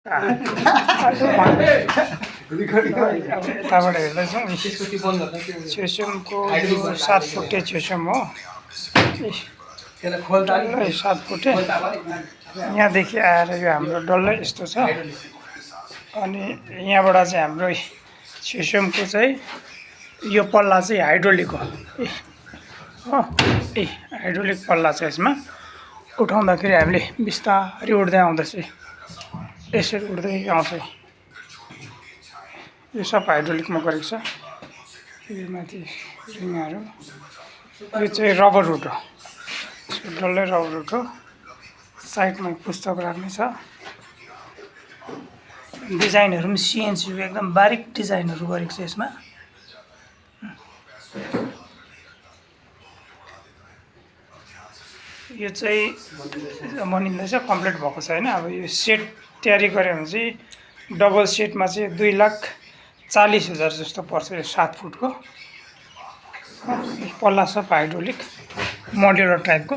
यताबाट हेर्दैछौँ छेसमको 7 फुटे छेसम हो। 7 फुटे यहाँदेखि आएर यो हाम्रो डल्लै यस्तो छ। अनि यहाँबाट चाहिँ हाम्रो छेसमको चाहिँ यो पल्ला चाहिँ हाइड्रोलिक हो। हाइड्रोलिक पल्ला छ यसमा। उठाउँदाखेरि हामीले बिस्तारै उड्दै आउँदैछ, यसरी उड्दै आउँछ। यो सब हाइड्रोलिकमा गरेको छ। यो माथि रिङहरू, यो चाहिँ रबर रुट हो। डल्लै रबर रुट हो। साइडमा पुस्तक राख्ने छ। डिजाइनहरू पनि सिएनसी एकदम बारिक डिजाइनहरू गरेको छ यसमा। यो चाहिँ बनिँदैछ, कम्प्लिट भएको छैन। अब यो सेट तयारी गऱ्यो भने चाहिँ डबल सेटमा चाहिँ 2,40,000 जस्तो पर्छ। यो 7 फुटको पल्ला सब हाइड्रोलिक मोड्युलर टाइपको।